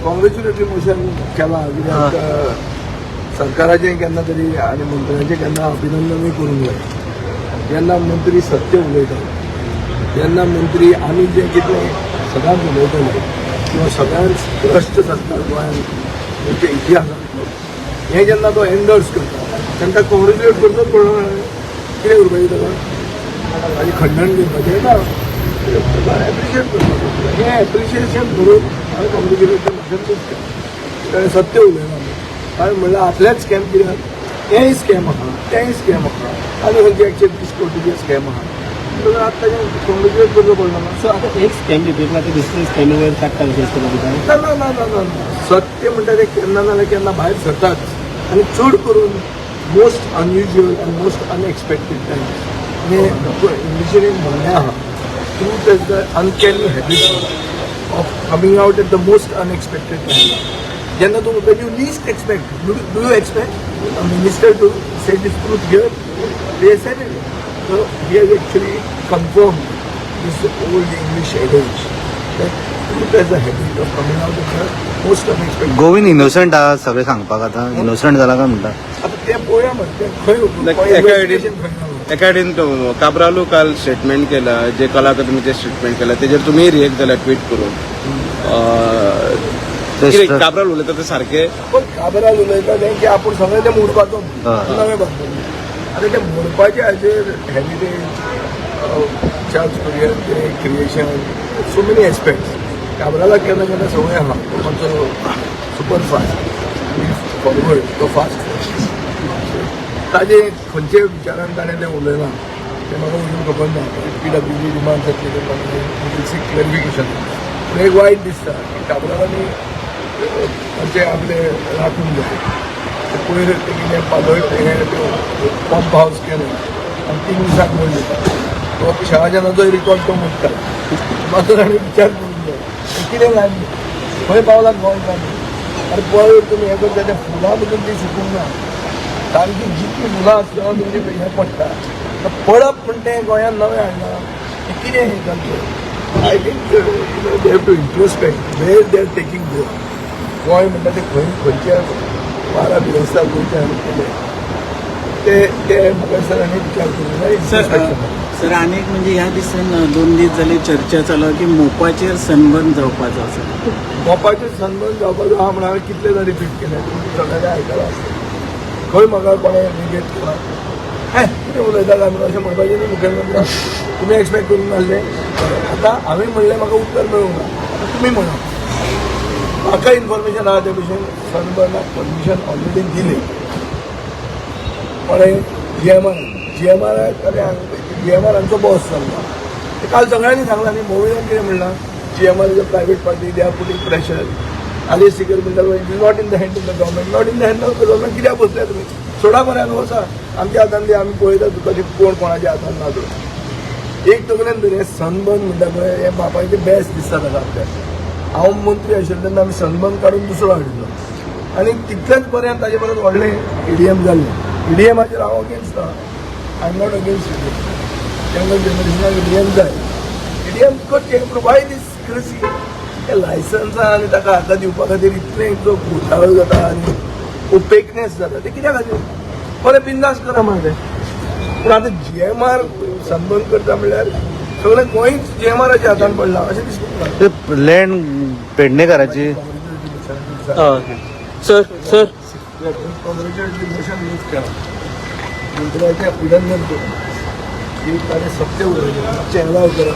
कॉंग्रेच्युलेटरी motion केलां कित्याक सरकाराचें केन्ना तरी आनी मंत्र्यांचें केन्ना अभिनंदनूय करूंक जाय. जेन्ना मंत्री सत्य उलयता, जेन्ना मंत्री आमी जें कितें सदांच उलयतले किंवा सगळ्यांत भ्रश्ट सरकार गोंयांत गोंयच्या इतिहासांतलो, हें जेन्ना तो एन्डोर्स करता तांकां कॉंग्रेच्युलेट करचोच पडलो. कितें करपाचें ताका? ताजें खंडण करपाचें ना, एप्रिशिएट करपाचें. हें एप्रिशिएशन करून हांवें कॉंग्रेच्युलेटरी मोशन केलें. ताणें सत्य उलयलां. ताणें म्हणल्यार आपलेच स्कॅम कित्याक, तेंय स्कॅम आहा, तेंय स्कॅम आहा आनी खंयचे 130 कोटीचे स्कॅम आहा. म्हणटकच आतां ताजें कॉंग्रेच्युलेट करचो पडलो ना. सो आता एक स्कॅम रिपीट ना, ते दुसरे स्कॅम वयर काडटा कशें दिसता तुमकां? ना ना ना ना ना ना. सत्य म्हणटा तें केन्ना ना जाल्यार केन्ना भायर सरताच आनी चड करून most unusual and most unexpected times. आनी इंग्लिशीन एक म्हणणें आहा, "Truth has the uncanny habit of coming out at the most unexpected time." जेन्ना तूं, when you least expect. Do you expect a minister to say this truth here? They said it. So he has actually confirmed this old English adage that truth has a habit of coming out at the most unexpected. Govind innocent आहा सगळें सांगपाक आतां innocent जाला काय म्हणटा? आता ते पळोवया मरे, ते खंय Like, खंय एका investigation खंय जालां. एका सायडीन काब्रालू काल स्टेटमेंट केला, जे कला अकादमीचे स्टेटमेंट केला, तेजेर तुमी रिएक्ट जाल्या ट्वीट करून. कितें काब्राल उलयता ते सारकें? पण काबराल उलयता तें की आपूण सगळें तें मोडपाचो, नवें बांदतले. आतां तें मोडपाचें हाजेर हेरिटेज, चार्ल्स कुरियन ते क्रिएशन, सो मेनी एस्पेक्ट्स. काबरालाक केन्ना केन्ना संवय आहा, तो मातसो सुपर फास्ट फॉरवर्ड, तो फास्ट. ताजे खंयचे विचारान ताणें तें उलयलां तें म्हाका अजून खबर ना. पीडब्ल्यूडी डिमांड जातली तेन्ना सीक क्लॅरिफिकेशन. पूण एक वायट दिसता की काब्रालांनी मातशें आपलें राखूंक जाय. ते पयर ते कितें पालय हें पंप हावस केलें आनी 3 दिसांक मोडलें. तो शहाजनाचोय रिकॉर्ड तो मोडटा. मातसो ताणें विचार करूंक जाय, हें कितें लागलें, खंय पावलां गोंय जालें. आनी पळय, तुमी हें करता, त्या फुलां पसून ती सुकूंक ना. सामकी जितली फुलां आसतना तुमचे हें पडटा. पडप म्हण तें गोंयांत नवें हाडलां. हें कितें हें चललें? I think they have to introspect where they are taking Goa. Goa म्हणटा तें खंय, खंयच्या बारा बिरेस्तार गोंयचे हाडून ते ते म्हाका दिसता तांणी विचार करूंक जाय, सर introspection. Sir, आनी एक म्हणजे ह्या दिसान 2 दीस जाले चर्चा चालू की मोपाचेर सनबर्न जावपाचो आसा. मोपाचेर सनबर्न जावपाचो आहा म्हण हांवें कितले जाण रिपीट केले, तुमी सगळ्यांनी आयकलां आसतलें. खंय म्हाका कोणें निगेट केलां? हें कितें उलयता काय म्हणून अशें म्हणपाचें न्ही. मुखेलमंत्री तुमी एक्सपेक्ट करून नासले. आतां हांवें म्हणलें, म्हाका उत्तर मेळूंक ना. आतां तुमी म्हणा. म्हाका इन्फॉर्मेशन आहा ते भशेन सनबर्नाक परमिशन ऑलरेडी दिलें. कोणें? जीएमआर. जीएमआर, जीएमआर हांचो बॉस चल्ला ते काल सगळ्यांनी सांगलां न्ही. मोविनान कितें म्हणलां? GMR is a private party, they are putting pressure. Aleixo Sequeira म्हणटा, it is not in the hand of the government. Not in the hand of the government कित्याक बसल्या तुमी? सोडा मरे आनी वचा आमच्या हातान दी. आमी पळयता कशें कोण कोणाच्या हातान ना तो. एक तकलेन धर, हें सनबर्न म्हणटा पळय, हें बापायचें बेस्ट दिसता ताका आपल्याक. हांव मंत्री आशिल्लो तेन्ना आमी सनबर्न काडून दुसरो हाडिल्लो आनी तितलेंच बरें आनी ताजे परत व्हडलें ईडीएम जाल्लें. ईडीएमाचेर हांव अगेन्स्ट ना. I am not against EDM. Younger जनरेशनाक ईडीएम जाय, ईडीएम करचें. पूण वाय दीस क्रेसी? ते लायसन्सां आनी ताका हाका दिवपा खातीर इतलें जो घोटाळो जाता आनी ओपेकनेस जाता ते कित्या खातीर? बरें, बिंदास करा मरे. पूण आतां जीएमआर सनबर्न करता म्हणल्यार सगळें गोंयच जीएमआराच्या हातान पडलां अशें दिसता. ते लँड पेडणेकाराची. Sir, sir. Congratulatory motion use केला, मंत्र्याचें अभिनंदन करून की ताणें सत्य उलयलें. मातशें एलाव करा.